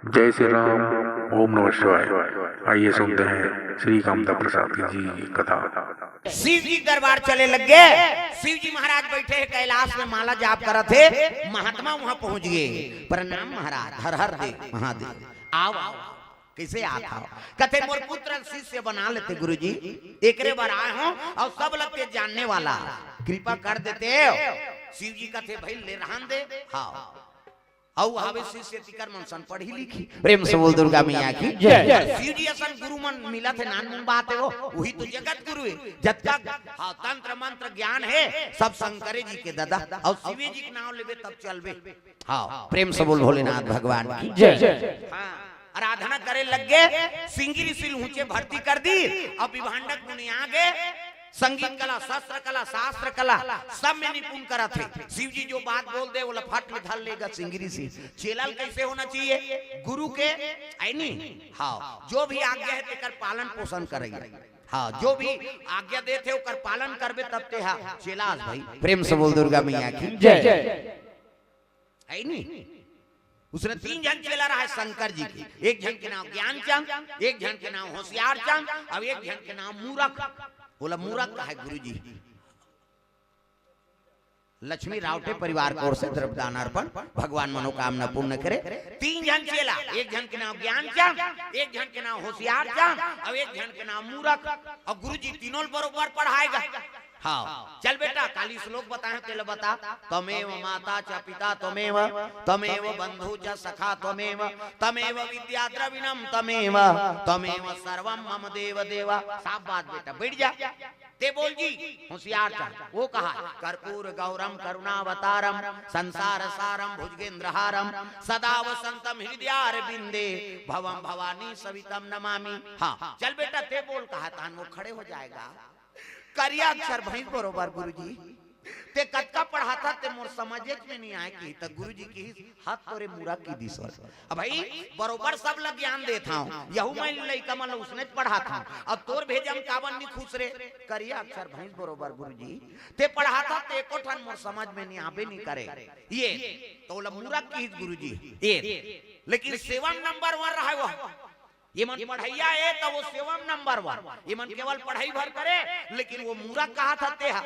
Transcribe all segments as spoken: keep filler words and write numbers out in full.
जय श्री राम। ओम नमः शिवाय। आइए सुनते हैं श्री कामता प्रसाद की जी की कथा। शिव जी के दरबार चले लग गे। शिव जी महाराज बैठे हैं कैलाश में, माला जाप करत हे। महात्मा वहां पहुंच गए। प्रणाम महाराज, हर हर दे महादेव। आओ, आओ। कैसे आत हव? कथे मोर पुत्र शिष्य बना लेते गुरुजी, एकरे बर आए हों, अउ सब लगते जानने वाला, कृपा कर देते। शिव जी कथे भाई ले रहन दे। हाँ, अउ हावे शिष्य तिकर मन सन पढ़ी लिखी। प्रेम से बोल दुर्गा मैया की जय। शिव जी असन गुरु मन मिलत हे, नानमुन बात हे वो, वही तो जगत गुरु हे। जतका, हाँ, तंत्र मंत्र ज्ञान हे, सब शंकरे जी के ददा। अउ शिवे जी के नाम लेबे तब चलबे। हाँ, प्रेम से बोल भोलेनाथ भगवान की जय। हाँ, आराधना करे लग गे। सिंगी ऋषि ल हुचे भर्ती कर दी। अब विभांडक मुनि आ गे। संगीत कला, शस्त्र कला, शास्त्र कला, सब में निपुण करत हे। शिव जी जो बात बोल दे, ओला फट ले धर लेगा सिंगी ऋषि। चेला ल कैसे होना चाहिए? गुरु के, है नी? हाँ, जो भी आज्ञा हे, तेकर पालन पोषण करेगा। हाँ, जो भी आज्ञा देत हे, ओकर पालन करबे, तब ते हा चेला अस भाई। प्रेम से बोल दुर्गा मैया की जय। है नी? उसने तीन झन चेला रहा हे शंकर जी के। एक झन के नाम ज्ञानचंद, एक झन के नाम होशियारचंद, अउ एक झन के नाम मूरख। ओला मूरख कहे गुरुजी। लक्ष्मी रावटे परिवार के ओर से द्रव्य दान अर्पण, भगवान मनोकामना पूर्ण करे। तीन झन चेला, एक झन के नाम ज्ञानचंद, एक झन के नाम होशियारचंद, अउ एक झन के नाम मूरख। अउ गुरुजी तीनों ल बरोबर पढ़ाएगा। हाँ, चल बेटा, काली श्लोक बताए, तेला बता। त्वमेव माता च पिता त्वमेव, त्वमेव बंधु च सखा त्वमेव, त्वमेव विद्या द्रविणम त्वमेव, त्वमेव सर्वम मम देव देव। साफ बात बेटा, बैठ जा। ते बोल जी, होशियारचंद, वो कहा, कर्पूर गौरम करुणावतारम संसार सारम भुजगेंद्र हारम सदा वसंतम हृदयारविंदे भवम भवानी सवितम नमामि। हाँ, चल बेटा, ते बोल, कहा तान वो खड़े हो जाएगा। करिया अक्षर भैंस बरोबर गुरुजी। ते कतका पढ़ाथा ते मोर समझेच में नहीं आए, किही त गुरुजी किहिस हाथ तोरे मूरख की दिस। अब भाई बरोबर सब ला ज्ञान देत हंव, यहू मैं लइका मन ला उसनेच पढ़ात हंव। अब तोर भेजा म काबर नहीं खुश रे? करिया अक्षर भैंस बरोबर गुरुजी। ते पढ़ाथा ते एको ठन मोर समझ में नहीं आबे नहीं करे। ये त ओला मूरख किहिस गुरुजी। ये लेकिन सेवा म नंबर वन रहे वो। ये मन पढ़इया हे त वो सेवा म नंबर वन। ये मन केवल पढ़ई भर करे, लेकिन वो मूरख कहाथा ते हा।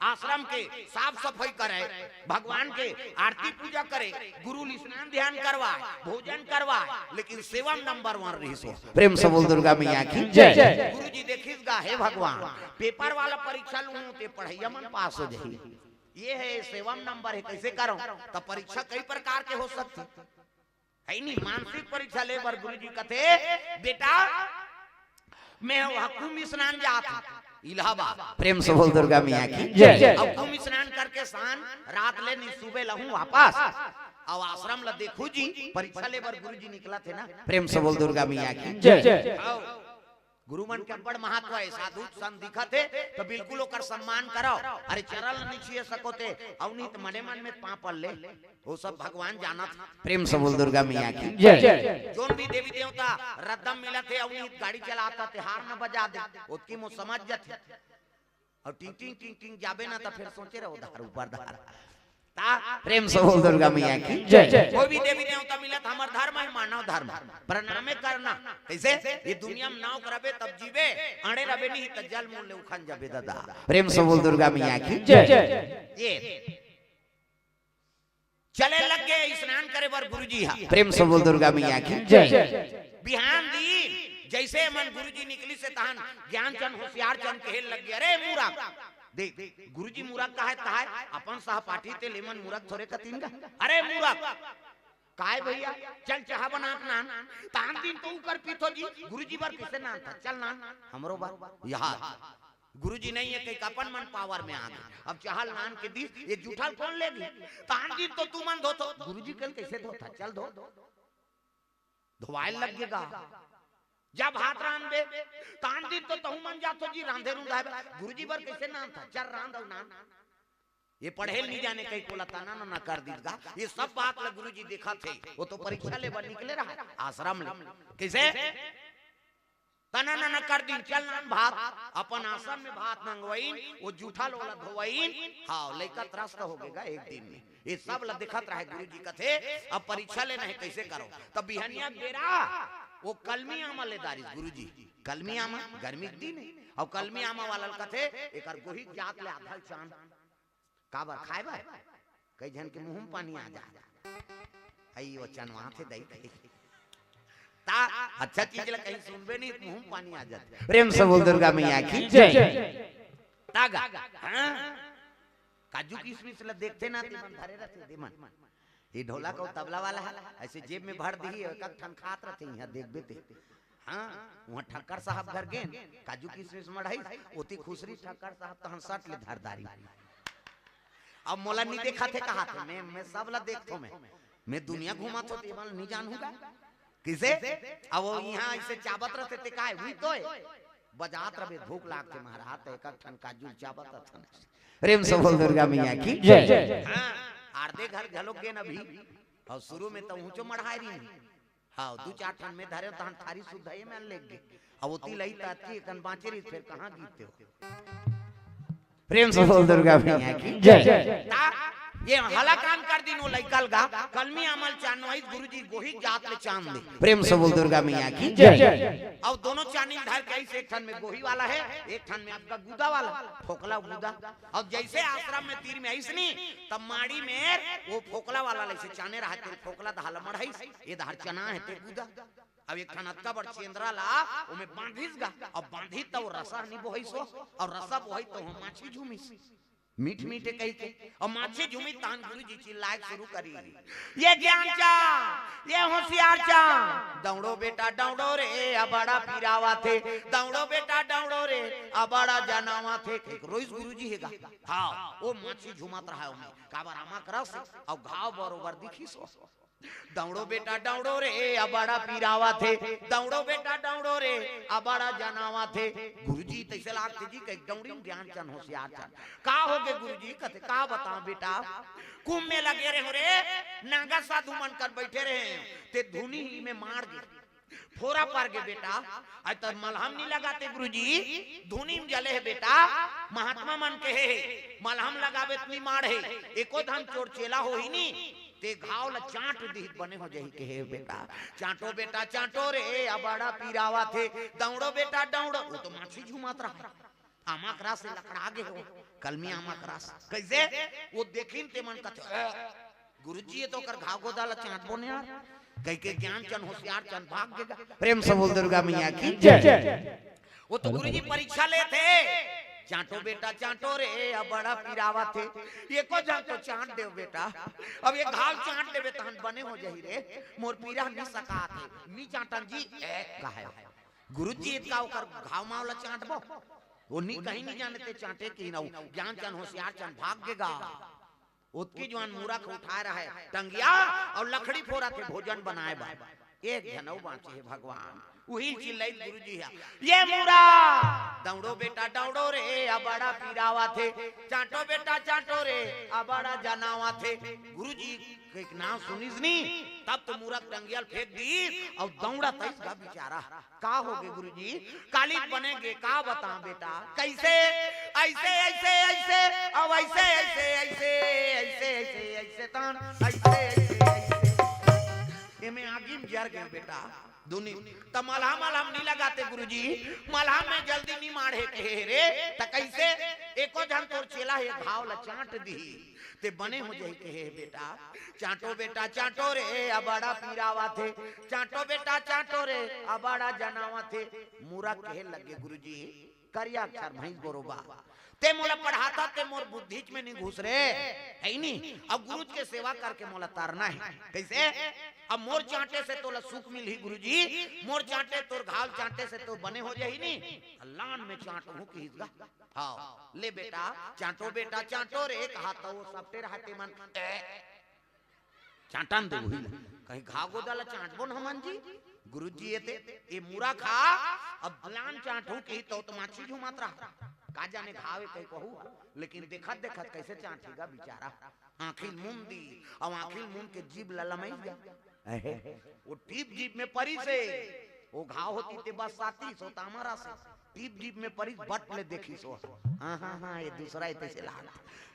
आश्रम के साफ सफई करे, भगवान के आरती पूजा करे, गुरु ल स्नान ध्यान करवाए, भोजन करवाए, लेकिन सेवा म नंबर वन रहिस वो। प्रेम से बोल दुर्गा मैया की जय। गुरुजी देखिस गा, हे भगवान, पेपर वाला परीक्षा लूहूं ते पढ़इया मन पास हो जाही। ये हे सेवा म नंबर हे, कैसे करंव? त परीक्षा कई प्रकार के हो सकथे। है नी? मानसिक परीक्षा ले बर गुरुजी कथे, बेटा, मैं वहां कुंभ स्नान जात हंव इलाहाबाद। प्रेम से बोल दुर्गा मैया की जय। अब कुंभ स्नान करके शाम रात ले नी, सुबह लहूं वापस। अउ आश्रम ला देखहूं जी, परीक्षा ले बर गुरुजी निकलत हे ना। प्रेम से बोल दुर्गा मैया की जय। हव। गुरु मन के अब्बड़ महत्व हे, साधु संत दिखत हे त बिल्कुल ओकर सम्मान करव। अरे चरण ल नी छुए सको ते, अउ नहीं त मने मन में पांव पड़ ले। वो सब भगवान जानत हे। प्रेम से बोल दुर्गा मैया की जय। जोन भी देवी देवता रद्दा म मिलत हे, अउ नहीं गाड़ी चलात हे ते हार्न बजा दे, ओतकी म समझ जाथे। अउ टिंग टिंग टिंग टिंग जाबे ना त फेर सोचे रहो धार ऊपर धार। ता प्रेम से बोल दुर्गा मैया की जय। कोई भी देवी देवता मिलत, हमर धर्म हे मानव धर्म, प्रणामे करना। कैसे? ये दुनिया म नाव करबे तब जीबे, अड़े रबे नहीं त जल मूल ले उखन जाबे दादा। प्रेम से बोल दुर्गा मैया की जय। ये चले लग गे स्नान करे बर गुरुजी हा। प्रेम से बोल दुर्गा मैया की जय। बिहान दिन जैसे मन गुरुजी निकलिस हे तहन ज्ञानचंद होशियारचंद कहे लग गे, अरे मूरख, देख गुरुजी मूरख कहाय, कहाय, अपन सहपाठी ते ले मन मूरख थोरे कतिन गा। अरे मूरख, काय भैया, चल चाहा बना के नान। तान दिन तो ऊपर पीथो जी, गुरुजी बर किसे नान था, चल नान, हमरो बर। यहाँ गुरुजी नहीं हे, कई अपन मन पावर में आ गे। अब चाहा ल नान के दिस, ये जूठा ल कौन लेगी? तान दिन तो तुमन धोथो, गुरुजी कल कैसे धोथा? चल धो। धोवाय लग गे गा। जा भात रांधबे, तान दिन तो तहू मन जाथो जी रांधे रुंधाय बर। गुरुजी बर कैसे नान था? चल रांध अउ नान। ये पढ़े ल नहीं जाने, कई कोला तना नना कर दीस गा। ये सब बात ल गुरुजी देखत हे। वो तो परीक्षा ले बर निकले रहा आश्रम ले। कैसे? तना नना कर दिन, चल नान भात। अपन आसन में भात मंगवाइन, वो जूठा ल ओला धोवाइन। हाँ, लइका त्रस्त हो गे गा एक दिन में। ये सब ला देखत रहे गुरुजी, कथे अब परीक्षा लेना हे, कैसे करो? तब बिहनिया के बेरा वो कलमी आमा ले दारिस गुरुजी। कलमी आमा, गर्मी के दिन हे, अउ कलमी आमा वाला ल कथे, एकर गोही जात ले आधा चान। काबर खाए बर? कई झन के मुंह में पानी आ जात। अई वो चनवा थे दई थे। ता अच्छा चीज ला कहीं सुनबे नहीं, मुंह में पानी आ जात। प्रेम से बोल दुर्गा मैया की जय। तागा, हाँ? काजू किशमिश ला देखथे ना, तेमन धरे रथे, देमन। ये ढोलक अउ तबला वाला हे, ऐसे जेब में भर दिही, एक एक ठन खात रथे, इहाँ देखबे ते। हाँ, उहाँ ठक्कर साहब घर गेन, काजू किशमिश मढ़ाइस, ओती खुसरी ठक्कर साहब तहन सट ले धर दारी। अब मोला नी देखाथे कहाथे, मैं, मैं सब ला देखथों मैं। मैं दुनिया घूमथों, तेमन नी जानहूँ गा। किसे? अब वो इहाँ ऐसे चाबत रथे ते काय हुई तोय? बजात रहे, भूख लागथे महाराज, त एक एक ठन काजू चाबत रथन। प्रेम से बोल दुर्गा मैया की जय। हाँ, आरदे घर घलो गेन अभी। अउ शुरू में त ऊँचो मढ़ाए रहिन। हाँ, दू चार ठन में धरे, तहन थारी सुद्धा ये में लेग गे। अब ओती लई त अतकी एकन बाँचे रहिस, फेर कहाँ गीत हो? प्रेम से बोल दुर्गा मैया की जय। ता ये हलाकान कर दिन वो लइका ल गा, कलमी आमा ल चान नवाइस गुरुजी, गोही जात ले चान दे। प्रेम से बोल दुर्गा मैया की जय। अउ दोनों चानी ल धर के आइस, एक ठन में गोही वाला हे, एक ठन में आपका गुदा वाला, फोकला गुदा। अउ जैसे आश्रम में तीर में आइस नी, तब माड़ी में वो फोकला वाला ल ऐसे चाने रहा, ते फोकला दहा ल मढ़ाइस, ये दहा ल चना हे ते गुदा। अब एक ठन अतका बड़ चेंदरा ला ओमे बांधिस गा, अब बांधी त वो रसा नी बोहइस हो, अउ रसा बोहइस त वो माछी झूमिस, मीठ मीठे कहिके, अउ माछी झूमिस तहन गुरुजी चिल्लाए शुरू करिस, ये ज्ञान चान, ये होशियार चान, दौड़ो बेटा दौड़ो रे, अबड़ा पिरावथे, दौड़ो बेटा दौड़ो रे, अबड़ा जनावथे। एक रोइस गुरुजी हे गा। हाँ, वो माछी झूमत रहा ओमे, काबर आमा के रस, अउ घाव बरोबर दिखिस हो। दौड़ो बेटा दौड़ो रे, अबड़ा पिरावथे, दौड़ो बेटा दौड़ो रे, अबड़ा जनावथे। गुरुजी तैसे लागथे जी, कहीं दौड़ी ज्ञान चान होशियार चान। का होगे गुरुजी? कथे, का बताओं बेटा, कुंभ में लगे रहे हो रे, नागा साधु मन कर बैठे रहे, ते धुनी में मार गे, फोरा पर गे बेटा। अई त मलहम नी लगाते गुरुजी, धुनी में जले हे बेटा, महात्मा मन के हे, मलहम लगाबे त नी मार हे, एको धन चोर चेला होही नी, ते घाव ल चांट दिही त बने हो जाही कहे बेटा। चांटो बेटा चांटो रे, अबड़ा पिरावथे, दौड़ो बेटा दौड़ो। वो तो माछी झूमत रहा, आमा के रस लकड़ा गे हो, कलमी आमा के रस। कैसे? वो देखिन ते मन कथे, "ए, गुरुजी, ये तो ओकर घाव गोदा ल चांटबो ने यार।" कहिके ज्ञान चान होशियार चान भाग गेगा। प्रेम से बोल दुर्गा मैया की जय। वो तो गुरुजी परीक्षा लेथे, चांटो बेटा चांटो रे, अबड़ा पिरावथे, एको झन तो चांट देव बेटा। अब ये घाव चांट देबे तहन बने हो जाही रे, मोर पीरा नी सकात हे, नी चांटन जी। ए, कहे गुरुजी, इतका ओकर घाव माव ल चांटबो? वो नी कहीं नी जाने ते चांटे कि ना, ज्ञान चान होशियार चान भाग गेगा। ओतकी जुवान मूरख उठाए रहे टंगिया अउ लकड़ी फोरथे भोजन बनाए बर। एक झन अउ बाँचे हे भगवान, उही चिल्लाइस गुरुजी हा, "ये मूरख, दौड़ो बेटा दौड़ो रे, अबड़ा पिरावथे, चांटो बेटा चांटो रे, अबड़ा जनावथे।" गुरुजी के नाम सुनिस नी, तब तो मूरख टंगिया ल फेंक दिस अउ दौड़त आइस गा बिचारा। का होगे गुरुजी? काली बने गे, का बताओं बेटा? कैसे? ऐसे, ऐसे, ऐसे, अब ऐसे, ऐसे, ऐसे, ऐसे, ऐसे, ऐसे, तान, ऐसे, ऐसे, ऐसे। एमे आगी में जर गे बेटा। दुनी, त मलहम, मलहम नी लगाते गुरुजी, मलहम में जल्दी नी माढ़े कहे रे, त कैसे? एको झन तोर चेला हे घाव ल चांट दिही। ते बने हो जाही कहे हे बेटा। चांटो बेटा चांटो रे, अबड़ा पिरावथे। चांटो बेटा चांटो रे, अबड़ा जनावथे। मूरख कहे लगे गुरुजी, करिया अक्षर भैंस बरोबर। ते मोला पढ़ाथा, ते मोर बुद्धिच में नी घुस रे, हे नी? अब गुरुजी के सेवा करके मोला तरना हे। कैसे? अब मोर चांटे से तोला सुख मिलही गुरुजी, मोर चांटे तोर घाव चांटे से तो बने हो जाही नी। लान में चांटहूँ किहिस गा। हाँ, ले बेटा, चांटो बेटा, चांटो रे, कहा त वो सपटे रहते मन, ए, चांटन दे वही ला। कहीं घाव गोदा ल चांटबो न हमन जी? गुरुजी एते, ए मूरख हा, अब लान चांटहूँ किही त वो तो माछी झूमत रहा। का जाने घाव हे कहीं कहू, लेकिन देखत देखत कैसे चांटेगा बिचारा। आँखी ल मूंद दिस, अउ आँखी ल मूंद के जीभ ल लमइस गा। अहे, वो टीप जीभ में परिस हे। ओ घाव होती ते बस साती सो तामरा से टीप टीप में परिस बट ले देखी सो। हाँ, हाँ, हाँ, ये दूसरा हे, तैसे लाग।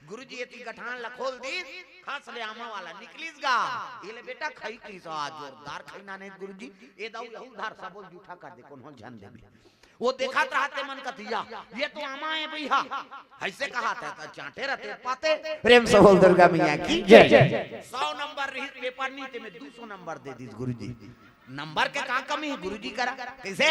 गुरुजी एती गठान ला खोल दी, खस ले आमा वाला निकलिस गा। ये ले बेटा खई की सो आज जोरदार खई नाने गुरुजी, ये दाऊ यहू धार सबो जूठा कर दे, कोनो झन देबे। वो देखत रहते मन कतिया, ये तो आमा हे भैया, ऐसे कहा था, तो चांटे रहते पाते। प्रेम से बोल दुर्गा मैया की जय। सौ नंबर रही पेपर नी ते में दो सौ नंबर दे दीस गुरुजी। नंबर के का कमी हे गुरुजी करा? कैसे?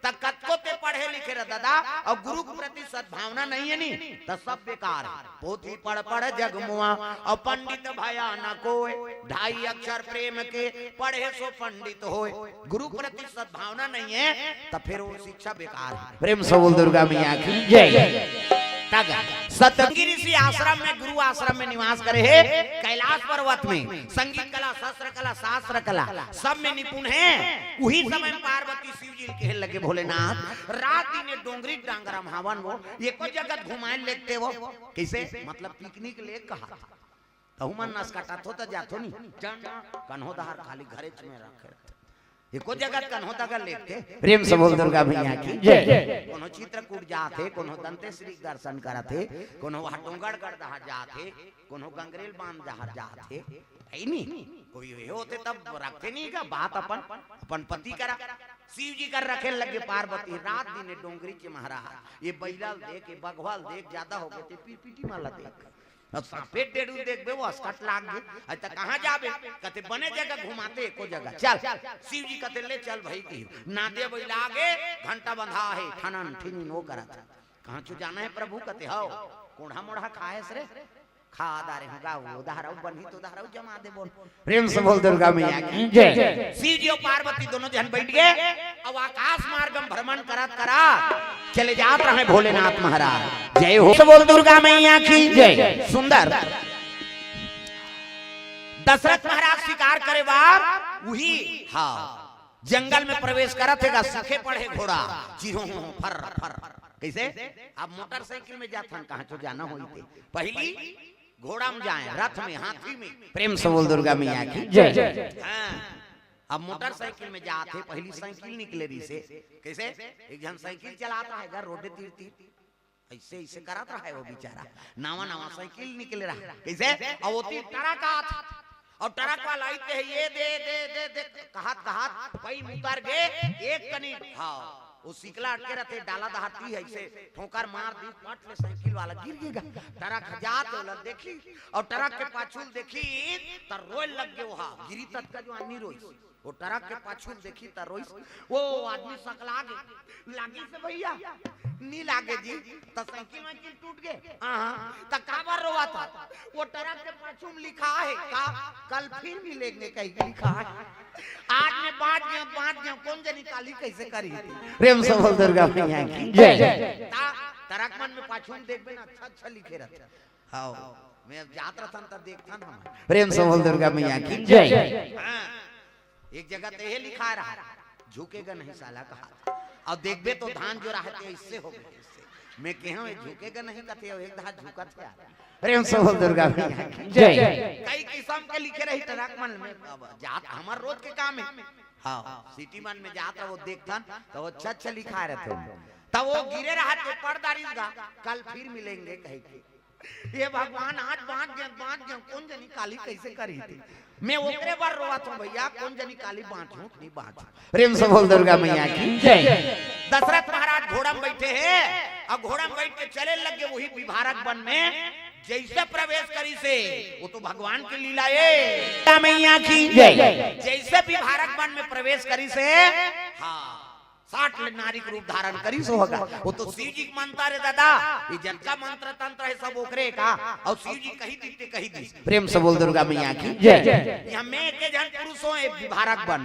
त कतको ते पढ़े लिखे रह दादा, अउ गुरु के प्रति सद्भावना नहीं हे नी, त सब बेकार हे। पोथी पढ़ पढ़ जग मुआ, अउ पंडित भया न कोय। ढाई अक्षर प्रेम के, पढ़े सो पंडित होय। गुरु प्रति सद्भावना नहीं हे, त फिर वो शिक्षा बेकार हे। प्रेम से बोल दुर्गा मैया की जय। तग सतगिरी ऋषि आश्रम में, गुरु आश्रम में निवास करे हे, कैलाश पर्वत में संगीत कला, शस्त्र कला, शास्त्र कला, सब में निपुण हे। उही समय में पार्वती शिव जी के लगे, भोलेनाथ, रात दिन डोंगरी डांगरा में हवन वो, एको जगह घुमाए लेते वो। कैसे? मतलब पिकनिक ले कहा। तहु मन नस कटाथो त जाथो नी। जाना। कन्हो दहार खाली घरेच में रखे रहते। एको जगह कन्हो दगा लेते। प्रेम से बोल दुर्गा मैया की जय। कोनो चित्रकूट जाथे, कोनो दंतेश्वरी दर्शन करथे, कोनो वहाँ डोंगरगढ़ दहार जाथे, कोनो गंगरेल बांध दहार जाथे। हे नी? कोई ये होते तब रखते नहीं का बात अपन, अपन पति करा। शिव जी कर रखे लगे पार्वती, रात दिन डोंगरी के महाराज। ये बैलाल देख, ये बघवाल देख, ज्यादा हो गए थे, पीर पीटी माला देख। अब सांपे डेढ़ देखबे, वो अस्कट लाग गे। अच्छा, कहाँ जाबे? कहते, "बने जगह घुमाते, एको जगह। चल।" शिव जी कहते, "ले चल भाई की।" नादे बैला आगे, घंटा बंधा हे, ठनन, ठिनिन, वो करत हे। "कहाँ चो जाना हे प्रभु?" कहते, "हव।" "कोढ़ा मोढ़ा खाएस रे?" "खा डारे हँव गा, वो दहार अउ बनही तो दहार अउ जमा देबो।" प्रेम से बोल दुर्गा मैया की जय। शिव जी अउ पार्वती दोनों झन बैठ गे, अउ आकाश मार्ग में भ्रमण करत करत चले जात रहे भोलेनाथ महाराज। जय हो। बोल दुर्गा मैया की जय। सुंदर। दशरथ महाराज शिकार करे बर उही, हाँ, जंगल में प्रवेश करत हे गा, सूखे पड़े घोड़ा, चिहो हो फर फर। कैसे? अब मोटरसाइकिल में जाथन, कहाँ चो जाना होई ते। पहली घोड़ा में जाए, रथ में, हाथी में। प्रेम से बोल दुर्गा मैया की जय। हाँ। अब मोटरसाइकिल में जात हे, पहली साइकिल निकले रहिसे। कैसे? एक झन साइकिल चलात रहे गा रोडे तीर तीर, ऐसे ऐसे करत रहे वो बेचारा। नवा नवा साइकिल निकले रहे। कैसे? अउ ओती ट्रक आत, अउ ट्रक वाला आइते हे, "ये दे, दे, दे, दे," कहत कहत पई में उतर गे। एक कनी, हाँ, वो सिकला अटके रहते, डाला दहाती हे, ऐसे ठोकर मार दी, पट ले साइकिल वाला गिर गे गा। ट्रक जात हे, ओला देखी, अउ ट्रक के पाछू ल देखी, त रोए लग गे वो हा। गिरी ततका जो आदमी रोइस, वो ट्रक के पाछू ल देखी त रोइस। वो आदमी सकला गे, "लागिस भैया?" "नी लागे जी।" "त साइकिल वाइकिल टूट गे?" "हाँ।" "त काबर रोवत हस?" "वो ट्रक के पाछू में लिखा हे का, कल फिर मिलेंगे कहिके लिखा हे।" आज मैं बाँच गेंव, बाँच गेंव, कोन जनी काली कैसे करी। प्रेम से बोल दुर्गा मैया की जय। त ट्रक मन में पाछू में देखबे ना, अच्छा अच्छा लिखे रहथे। हव, मैं अब जात रहथन त देखथन हम। प्रेम से बोल दुर्गा मैया की जय। हाँ, एक जगह त ये लिखा रहा, "झुकेगा नहीं साला" कहा। अउ देखबे तो धान जो रहते इससे हो गए, इससे। मैं कहेंव, "ये झुकेगा नहीं" कथे, अउ एक धार झुकत हे यार। प्रेम से बोल दुर्गा मैया की जय। कई किसम के लिखे रही ट्रक मन में, अब जात हमर रोज के काम हे। हाँ, सिटी मन में जात रहो देखथन, त वो अच्छा अच्छा लिखा रहथे। त वो गिरे रहत हे, पड़ डारिस गा, "कल फिर मिलेंगे" कहिके। ये भगवान, आज बाँच गेंव, बाँच गेंव, कोन जनी काली कैसे करी थी। मैं ओकरे बर रोवत हँव भैया, कोन जनी काली बाँचहूँ कि नहीं बाँचहूँ। प्रेम से बोल दुर्गा मैया की जय। दशरथ महाराज घोड़ा में बैठे हे, अउ घोड़ा में बैठ के चले लग गे वही विभारक वन में। जैसे प्रवेश करिसे, वो तो भगवान की लीला हे। दुर्गा मैया की जय। जैसे विभारक वन में प्रवेश करिसे, हाँ, साठ ले नारी के रूप धारण करिस होगा। वो तो शिव जी के मंतर हे दादा, ये जतका मंत्र तंत्र हे सब ओकरे का, अउ शिव जी कही दिस ते कही दिस। प्रेम से बोल दुर्गा मैया की जय। इहाँ मैं एके झन पुरुष हँव, ये विभारक वन,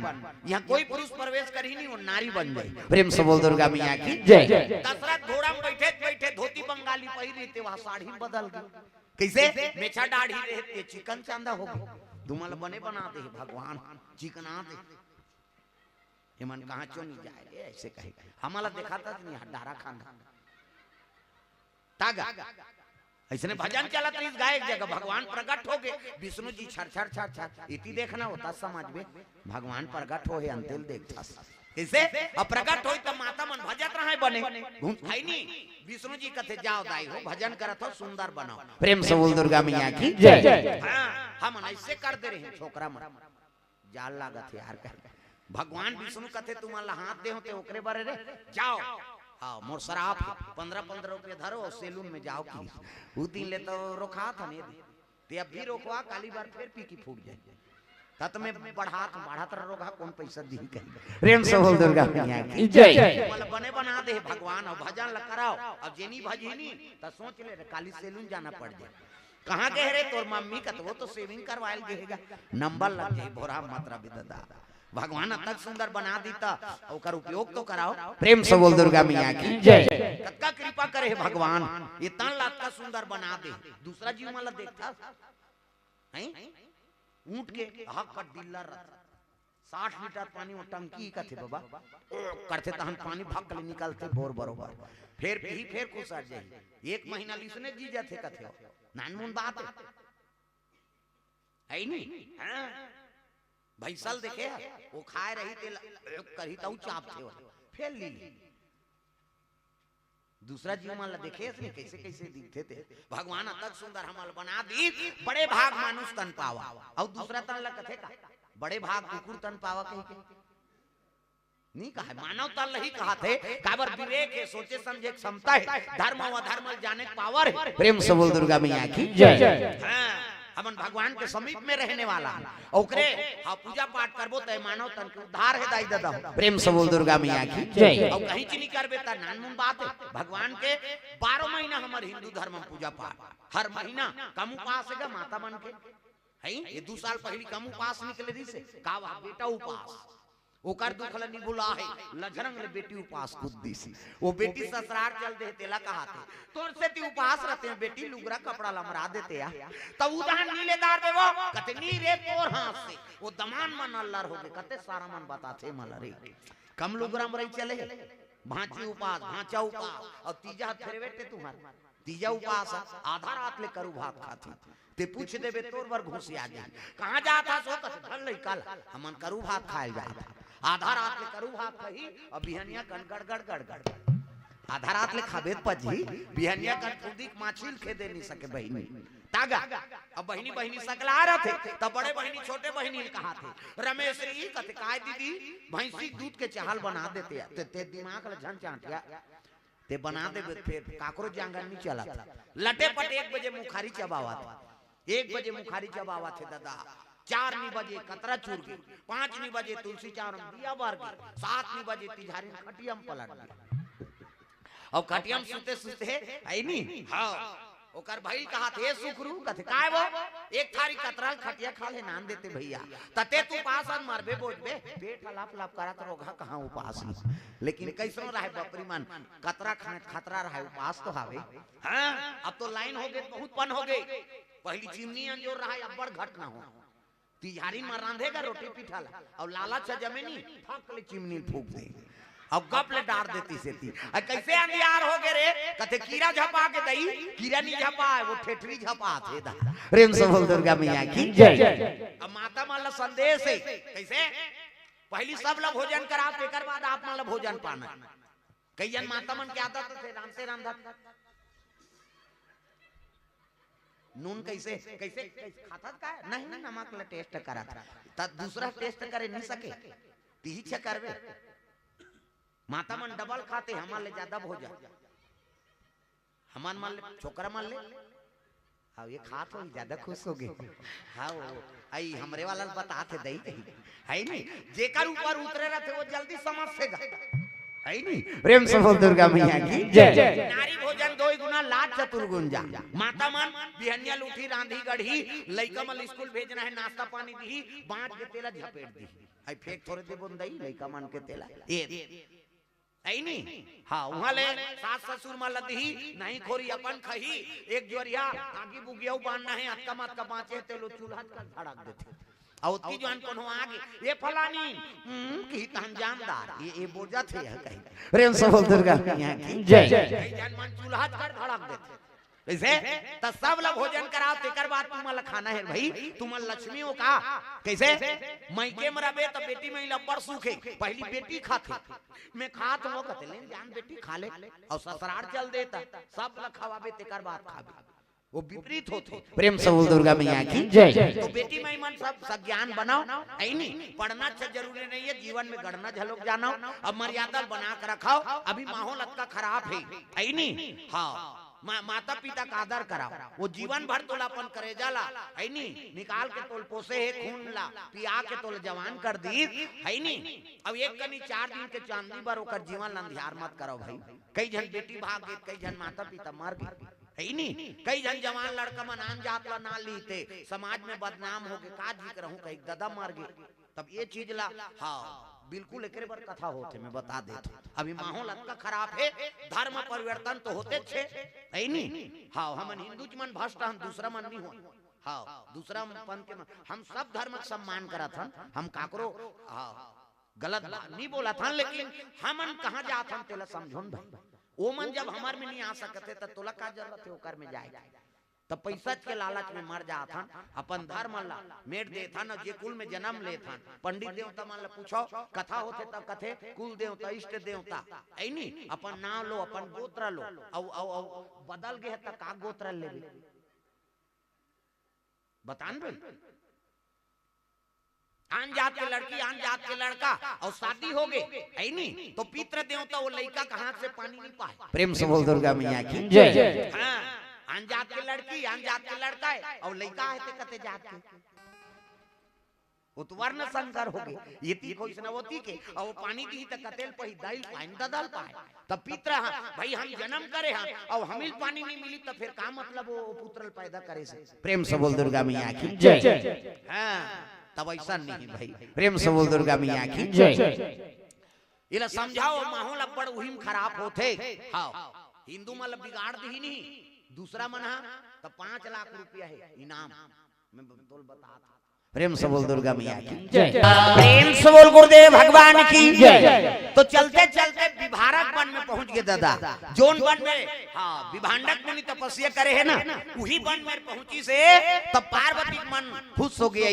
इहाँ कोई पुरुष प्रवेश करही नहीं, वो नारी बन जाही। प्रेम से बोल दुर्गा मैया की जय। दशरथ घोड़ा में बैठे बैठे धोती बंगाली पहिरे रहिते, वहाँ साड़ी बदल गे। कैसे? मेछा दाढ़ी रहे ते चिकन चांदा हो गे। तुमन ल बने बना दे भगवान, चिकना दे। एमन कहाँ चो नहीं जाए रे, ऐसे कहे। हमला देखाथस नहीं, डारा खांधा। तागा। अइसने भजन चलत रहिस, गाय एक जगह भगवान प्रगट हो गए, विष्णु जी छर छर छर छर, इति देखना होता समाज में, भगवान प्रगट हो हे अंतेल देखथस। कइसे? अब प्रगट होई त माता मन भजत रहय बने, घूम खाई नी। विष्णु जी कथे, "जाओ दाई हो, भजन करत हो, सुंदर बनाओ।" प्रेम से बोल दुर्गा मैया की जय। हाँ, हमन अइसे कर दे रहे हैं छोकरा मन। जाल लागत हे यार, कहे भगवान विष्णु कथे, "तुमन ला हाथ दे होते ओकरे बरे रे, जाओ।" हाँ, मोर सराप हे, पन्द्रह पन्द्रह रुपया धरो अउ सैलून में जाओ कि। उ दिन ले तो रोकात हन ये दे। ते अब भी रोकवा, काली बार फेर पी के फूट जाए। तत में बढ़ात, बढ़ात रह रोगा, कौन पैसा दी कहीं। प्रेम से बोल दुर्गा मैया की जय। मतलब बने बना दे भगवान, अउ भजन ल कराओ। अब जेनी भजनी, त सोच ले रे, काली सैलून जाना पड़ जाए। कहाँ गए रे तोर मम्मी? कथे, "वो तो सेविंग करवायल गए हेगा।" नंबर लग जाए, भोरा मत रह बिददा। भगवान अतक सुंदर बना दी त ओकर उपयोग तो कराओ। प्रेम से बोल दुर्गा मैया की जय। कतका कृपा करे हे भगवान, ये तन ला अतका सुंदर बना दे। दूसरा जीव मन ला देखथस, हैं? ऊंट के हक पर डिल्ला रथ, साठ लीटर पानी वो टंकी कथे बाबा, ओ करथे तहन पानी भक ले निकलथे बोर बरोबर, फेर पीही, फेर कुसर जाही। एक महीना लिसने जी जाथे कथे, नानमुन बात हे। है नी? हाँ। भैंसल देखे हे, वो खाए रही तेला, करही तऊ चापथे वो, फेर ली। दूसरा जीव मन ला देखे हस नी, कइसे कइसे दिखथे ते। भगवान अतक सुंदर हमन ला बना दी, बड़े भाग मानुष तन पावा। अउ दूसरा तन ला कथे का, बड़े भाग कुकुर तन पावा कहिके। नी कहे, मानव तन ला ही कहाथे, काबर विवेक हे, सोचे समझे के क्षमता हे, धर्म अउ अधर्म ला जाने के पावर हे। प्रेम से बोल दुर्गा मैया की जय। हाँ, हमन भगवान के समीप में रहने वाला हन। ओकरे, हाँ, पूजा पाठ करबो त मानव तन के उद्धार हे दाई ददा। प्रेम से बोल दुर्गा मैया की जय। अउ कहीं चीनी करबे त नानमुन बात हे। भगवान के बारह महीना हमर हिंदू धर्म में पूजा पाठ, हर महीना कम उपास हे गा माता मन के। हैं? ये दू साल पहली कम उपास निकले रहिसे, का वह बेटा उपास, ओकर दुख ल नी भुलाहे, लझरंग ले बेटी उपास कूद दिस। वो बेटी ससुरार चल दे, तेला कहाथे, "तोर सेती उपास रहते हैं बेटी, लुगरा कपड़ा ल अमरा देते आ।" तब उदाहरण नी ले दार देवो, कथे, "नी रे, तोर हाथ से।" वो दमान मन अल्लर हो गे, कथे, "सारा मन बताथे मला रे।" कम लुगरा म रही चले, भांची उपास, भांचा उपास, अउ तीजा फेरवेट ते तुम्हार। तीजा उपास आधा रात ले करू भात खाथे। ते पूछ देबे तोर बर घुसिया जाही। कहाँ जात हस ओ? कथे धर लइका ल, हमन करू भात खाए जात हन। आधा रात ले करू भात खाही अउ बिहनिया कन गड़गड़ गड़गड़। आधा रात ले खाबे त पचही, बिहनिया कन फुदी के माछी ल खेदे नी सके बहिनी। तागा, अब बहिनी बहिनी सकला रथे, त बड़े बहिनी छोटे बहिनी ल कहाथे, "रमेश री," कथे, "काय दीदी?" "भैंसी के दूध के चाहल बना देते, ते, ते दिमाग ल झन चांटिया।" ते बना देबे, फेर काकरो जांगर नी चलत। लटे पट एक बजे मुखारी चबावत, एक बजे मुखारी चबावत हे ददा, चार नी बजे कतरा चुर गे, पाँच नी बजे तुलसी चौरा म दिया बर गे, सात नी बजे तिझारी म खटिया म पलट गे। अउ खटिया म सुते सुते, है नी? हाँ। ओकर भई कहाथे, "सुखरू," कथे, "काय वो?" "एक थारी कतरा ल खटिया खाल्हे नान देते भैया।" "त ते त उपास अन मरबे बोजबे, पेट ह लप लप करत रोगहा कहाँ उपास नी।" लेकिन कइसनो रहय बपरी मन, कतरा खाए खतरा रहय, उपास तो हावे। हाँ, अब तो लाइन हो गे, बहुत पन हो गे। पहली चिमनी अंजोर रहय, अब्बड़ घटना हो। तिझारी म रांधे गा रोटी पीठा ल, अउ लालच ह जमे नी, फक ले चिमनी ल फूंक दे, अउ गप ले डार देतिस एती। अ, कइसे अंधियार हो गे रे? कथे, "कीरा झपा के दई, कीरा नी झपाय, वो ठेठरी झपाथे दा।" प्रेम से बोल दुर्गा मैया की जय। अब माता मन ला संदेश हे, कइसे? पहली सब ला भोजन करा, तेकर बाद आप मन ला भोजन पाना। कई जन माता मन के आदत हे, रांधते रांधत नून कइसे, कइसे, कइसे खाथस का? नहीं, नमक ला टेस्ट करत। त दूसरा टेस्ट करे नी सके, तिही छ करबे। माता मन डबल खाथे, हमर ले जादा भोजन। हमर मन ले, छोकरा मन ले। हाँ, ये खात हो, जादा खुश हो गे। हाँ, वो, अई हमरे वाला ल बतात हे दई कही। है नी? जेकर ऊपर उतरे रहथे, वो जल्दी समझथे गा। है नी? प्रेम से बोल दुर्गा मैया की जय। नारी भोजन दोई गुना, लाज चतुर्गुन जा। माता मन बिहनिया ल उठही, रांधही गढ़ही, लइका मन ल स्कूल भेजना हे, नाश्ता पानी दिही, बांच के तेला झपेट दिही। अई फेंक थोरे देबो न दई, लइका मन के तेला। ए, है नी? हाँ, उहाँ ले सास ससुर मन ल दिही, नहीं खोरी अपन खही, एक जोरिया आगी बुगिया बांधना हे, अतका म अतका बांचे हे, तेलो चूल्हा कर धड़क देथे। अउ ओतकी जुवान कोनो आगे, "ए फलानी," हम्म, किही तहन जानदार, ये, ये बोजत हे, यह कही। प्रेम से बोल दुर्गा मैया की जय। कई जन मन चूल्हा कर धड़क देथे। कइसे? त सब ला भोजन कराव, तेकर बाद तुमन ला खाना हे भाई, तुमन लक्ष्मी हो का? कइसे? मइके म रबे त बेटी मई ला अब्बड़ सुख हे, पहिली बेटी खाथे। मैं खात हों कथे, ले जान बेटी खा ले, अउ ससुरार चल देता, सब ला खवाबे तेकर बाद खाबे। वो विपरीत होथे। प्रेम से बोल दुर्गा मैया की जय। तो बेटी मई मन सब सज्ञान बनाव, अइनी? पढ़ना अच्छा जरूरी नहीं है, जीवन में गढ़ना झलोक जानव, अब मर्यादा बना के रखव। अभी माहौल अतका खराब हे, अइनी? हाँ, मा-, माता पिता का आदर कराव, वो जीवन भर तोला अपन करेजा ला, अइनी? निकाल के तोल पोसे हे, खून ला पिया के तोल जवान कर दीस, अइनी? अब एक कनी चार दिन के चांदी बर ओकर जीवन ला अंधियार मत कराव भाई। कई झन बेटी भाग गे, कई झन माता पिता मर गे, अइनी? कई झन जवान लड़का मन आन जात ला ना लीते, समाज में बदनाम होगे, का जी करहूं, कहीं ददा मर गे। तब ये चीज ला, हाँ, बिल्कुल एकरे बर कथा होथे, मैं बता देत हूँ। अभी माहौल अतका खराब हे, धर्म परिवर्तन तो होतेच हे, अइनी? हाँ, हमन हिंदू मन भ्रष्ट हन, दूसरा मन नहीं हो। हाँ, दूसरा पंथ के मन, हम सब धर्म के सम्मान करत हन, हम काकरो, हाँ, गलत बात नहीं बोलत हन, लेकिन हमन कहाँ जात हन तेला समझोन भाई। ओमन जब हमर में नहीं आ सकत हे, त तोला का जरूरत हे ओकर में जाए के? त पैसा के लालच में मर जात हन, अपन धर्म ला मेट देत हन, अउ जे कुल में जन्म लेत हन, पंडित देवता मन ला पूछव, कथा होथे त कथे, कुल देवता, इष्ट देवता, अइनी? अपन नाम लो, अपन गोत्र लो, अउ, अउ, अउ बदल गे हे त का गोत्र लेबे? बतान भाई। आन जात के लड़की, आन जात के लड़का, अउ शादी होगे, अइनी? तो पितृ देवता वो लइका के हाथ से पानी नहीं पाए। प्रेम से बोल दुर्गा मैया की जय। हाँ, आन जात के लड़की, आन जात के लड़का हे, अउ लइका हे ते कते जात के। वो तो वर्ण संकर होगे। ये ती खोइस न वो ती के, अउ वो पानी दिही त कते ल पाही, दाई ल पाही, ददा ल पाही। तब पितृ ह, भाई हम जन्म करे हन, अउ हमिल पानी नहीं मिली, त फिर का मतलब वो, वो पुत्र ल पैदा करे से? प्रेम से बोल दुर्गा मैया की जय। हाँ, तब अइसा नहीं भाई। प्रेम से बोल दुर्गा मैया की जय। एला समझाव, माहौल अब्बड़ उही में खराब होथे। हाँ, हिंदू मन ला बिगाड़ दिही नहीं, दूसरा मन हा, त पाँच लाख रुपया हे इनाम। मैं ब-, तोल बतात हूँ। प्रेम से बोल दुर्गा मैया की जय। प्रेम से बोल गुरुदेव भगवान की जय। तो चलते चलते विभारक वन में पहुंच गे ददा, जोन वन में, हाँ, विभांडक मुनि तपस्या करे हे ना, उही वन में पहुंचिस हे। तब पार्वती के मन खुश होगे,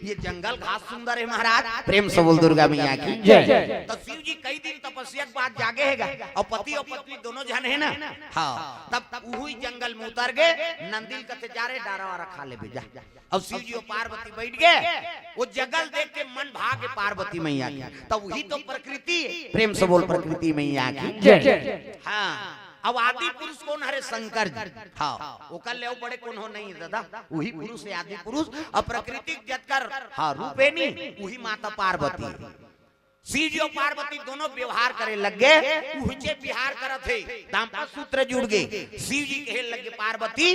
ये जंगल घास सुंदर हे महाराज। प्रेम से बोल दुर्गा मैया की जय। तो शिव जी कई दिन तपस्या के बाद जागे हे गा, अउ पति अउ पत्नी दोनों झन हे ना, हाँ, तब उही जंगल में उतर गे। नंदी ल कथे, जा रे, डारा वारा खा लेबे जा। अउ शिव जी अउ पार्वती बइठ गे, वो जंगल देख के मन भागे पार्वती मैया के। त उही तो प्रकृति हे। प्रेम से बोल प्रकृति मैया की जय। हाँ, अब आदि पुरुष कोन हरे? शंकर जी। हाँ, ओकर ले अउ बड़े कोनो नहीं हे ददा, उही पुरुष हे आदि पुरुष। अउ प्रकृति के जतकर, हाँ, रूप हे नी, उही माता पार्वती हे। शिव जी अउ पार्वती दोनों व्यवहार करे लग गे, उहचे विहार करत हे, दाम्पत्य सूत्र जुड़ गे। शिव जी कहे लग गे, पार्वती,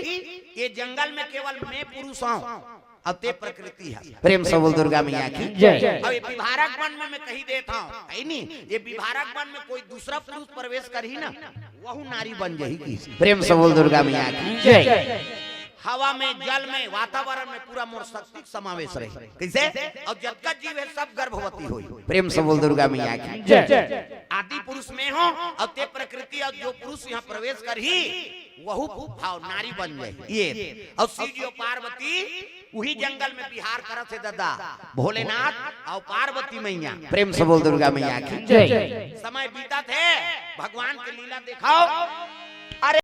ये जंगल में केवल मैं पुरुष हूँ, अउ ते प्रकृति हस। प्रेम से बोल दुर्गा मैया की जय। अउ ये विभारक वन में मैं कही देत हूँ, हे नी, ये विभारक वन में कोई दूसरा पुरुष प्रवेश करही ना, वहू नारी बन जाही कि। प्रेम से बोल दुर्गा मैया की जय। हवा में, जल में, वातावरण में पूरा मोर शक्ति के समावेश रही। कइसे? अउ जतका जीव हे, सब गर्भवती होही। प्रेम से बोल दुर्गा मैया की जय। आदि पुरुष मैं हूँ, अउ ते प्रकृति, अउ जो पुरुष यहाँ प्रवेश करही, वहू, हाँ, नारी बन जाही। ये, अउ शिव जी अउ पार्वती उही जंगल में विहार करत हे ददा, भोलेनाथ अउ पार्वती मैया। प्रेम से बोल दुर्गा मैया की जय। समय बीतत हे, भगवान के लीला देखाव।